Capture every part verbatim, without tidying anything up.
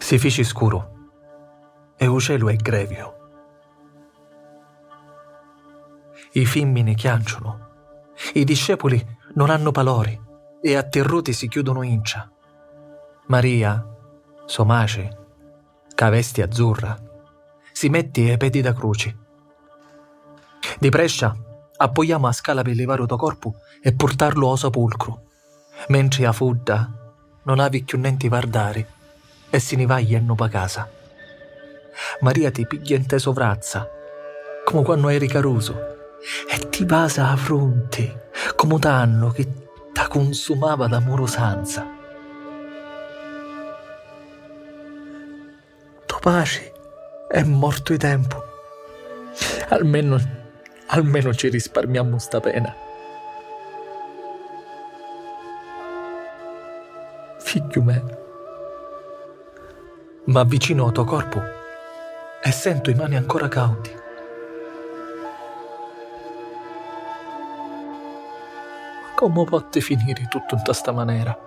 Si fici scuru e u celu è greviu. I fimmini chianciunu, i discepuli non hannu palori e attirruti si chiudunu intra. Maria, so matri, ca vesti azzurra, si metti e pedi da cruci. Di prescia appoiamu a scala pi livari u to corpu e purtarlu o sapulcru, mentri a fudda non havi cchiù nenti vardari e si ni va jennu pa casa. Maria ti pigghia nte so vrazza, comu quannu eri carusu, e ti vasa a frunti, comu tannu chi ta cunsumava d'amurusanza. To patri è mortu i tempu. Almenu, almenu ci risparmiammu sta pena. Figghiu me, m'avvicinu ô to corpu e sentu i mani ancora caudi. Ma comu potti finiri tuttu nta sta manera?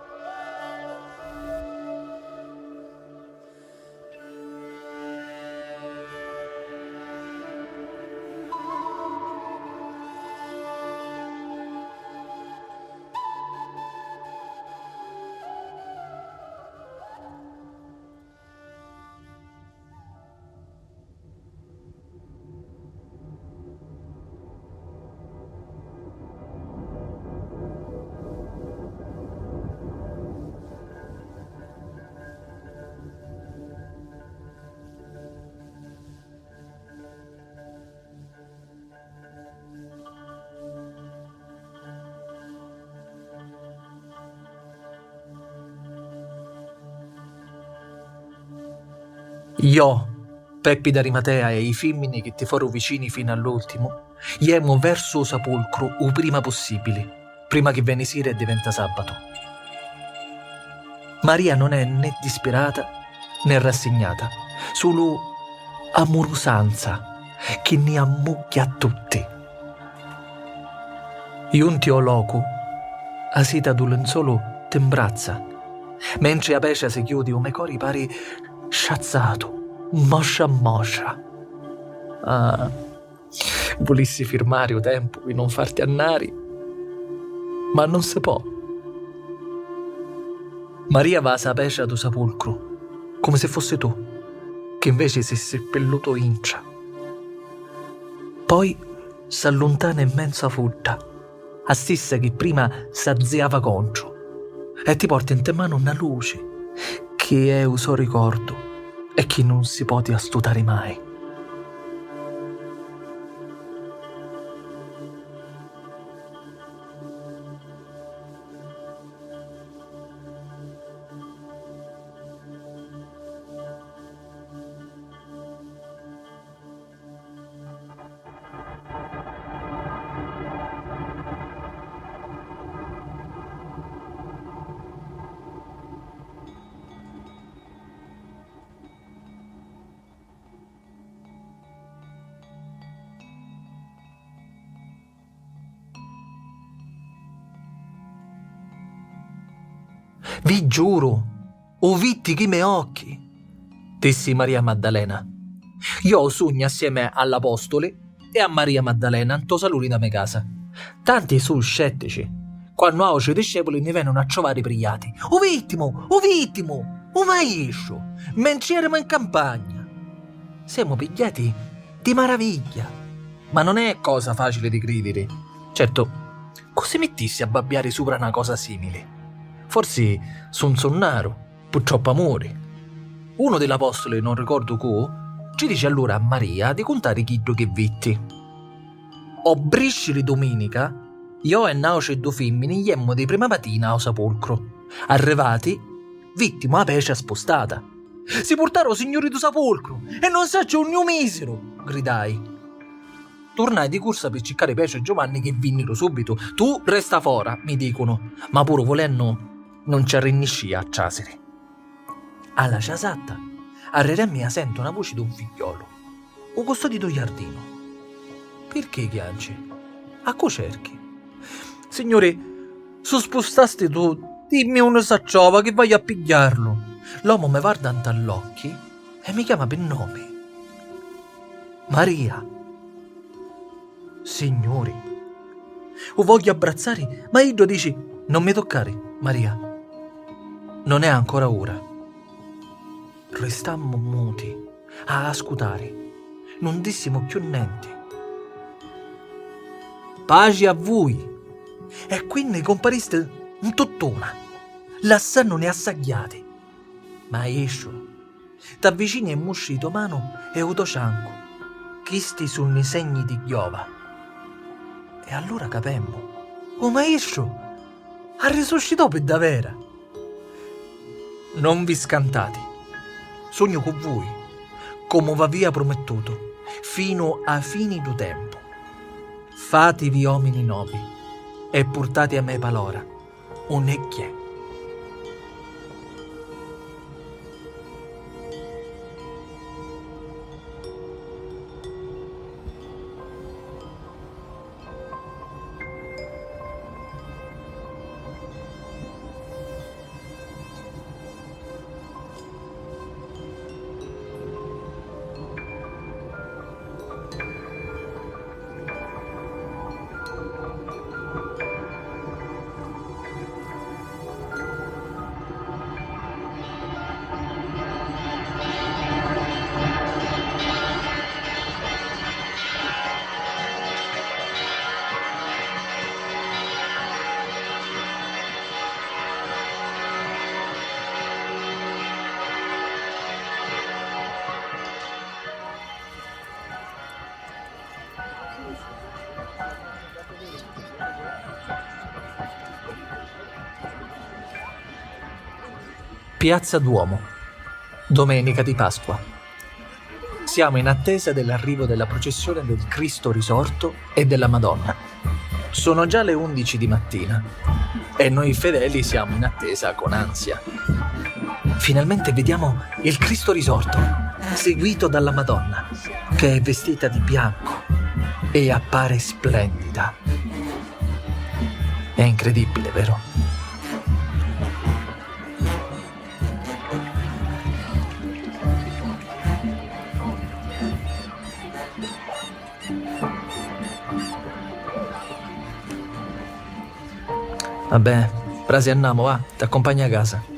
Iò, Peppi d'Arimatea e i fimmini chi ti foru vicini finu all'ultimu, jemu versu u sapulcru u prima pussibili, prima chi veni sira e diventa sabatu. Maria non è né dispirata né rassignata, sulu amurusanza chi ni ammugghi a tutti. Junti ô locu, a sita dû linzolu ti mbrazza, mentri a petra si chiudi, u me cori pari sciazzatu, moscia a moscia. Ah, vulissi firmari u tempu pi non farti annari, ma non si pò. Maria vasa a petra dû sapulcru, comu si fussi tu, chi inveci si sippillutu intra. Poi s'alluntana in menzu a fudda, a stissa chi prima s'azziava contru, e ti porti nte manu na luci chi è u so ricordu e chi nun si poti astutari mai. Vi giuru, u vitti chi me occhi, dissi Maria Maddalena. Iò u sugnu assiemi all'apostuli e a Maria Maddalena nto saluni da me casa. Tanti su scettici, quannu autri discepuli ni venunu a trovari prigliati. U vittimu, u vittimu, u maistru, mentri erimu in campagna. Semu pigghiati di maravigghia, ma non è cosa facili di cridiri. Certu, cu si mittissi a babbiari supra na cosa simili? Forsi su nzunnaru, pu troppu amuri. Unu di l'apostuli, non ricordu cu, ci dici allura a Maria di cuntari chiddu chi vitti. O brisci di duminica, iò e n'autri du fimmini jemmu di prima matina ô sapulcru. Arrivati, vittimu a petra spustata. Si purtaru ô Signuri du sapulcru e non sacciu unni u misiru! Gridai. Turnai di cursa pi circari Petru e Giuvanni chi vinniru subitu. Tu resta fora, mi dicunu, ma puru vulennu non ci arrinniscìa a trasiri. A la ciasatta, arreri a mia sentu na vuci d'un figghiolu, u custodi dû jardinu. Pirchì chianci? A cu cerchi? Signuri, su spustasti tu, dimmi unni s'attrova chi vaiu a pigghiarlu. L'omu mi varda nta l'occhi e mi chiama pi nomi. Maria! Signuri! U vogghiu abbrazzari, ma iddu dici: "Non mi toccari, Maria. Non è ancora ora." Ristammu muti a ascutari. Nun dissimu cchiù nenti. "Paci a vui!" E quinni comparisti 'n tutt'una, lassannuni assagghiati. "Maestru, t'avvicini e mustri i to manu e u to ciancu. Chisti sunnu i segni di Ghiova." E allura capemmu. U Maestru arrisuscitò pi davera! Non vi scantati. Sugnu cu vui, comu v'avia prumittutu, finu â fini dû tempu. Fativi omini novi e purtati a me palora, unni è ch'è. Piazza Duomo, domenica di Pasqua. Siamo in attesa dell'arrivo della processione del Cristo risorto e della Madonna. Sono già le undici di mattina e noi fedeli siamo in attesa con ansia. Finalmente vediamo il Cristo risorto, seguito dalla Madonna, che è vestita di bianco e appare splendida. È incredibile, vero? Vabbè, prasi annamu, va, t'accompagnu a casa.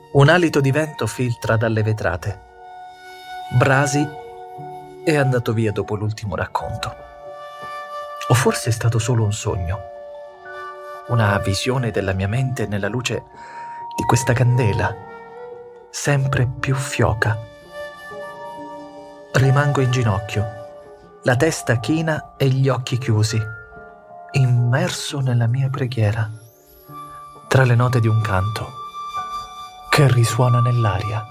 Un alito di vento filtra dalle vetrate. Brasi è andato via dopo l'ultimo racconto. O forse è stato solo un sogno? Una visione della mia mente nella luce di questa candela, sempre più fioca. Rimango in ginocchio, la testa china e gli occhi chiusi, immerso nella mia preghiera, tra le note di un canto che risuona nell'aria.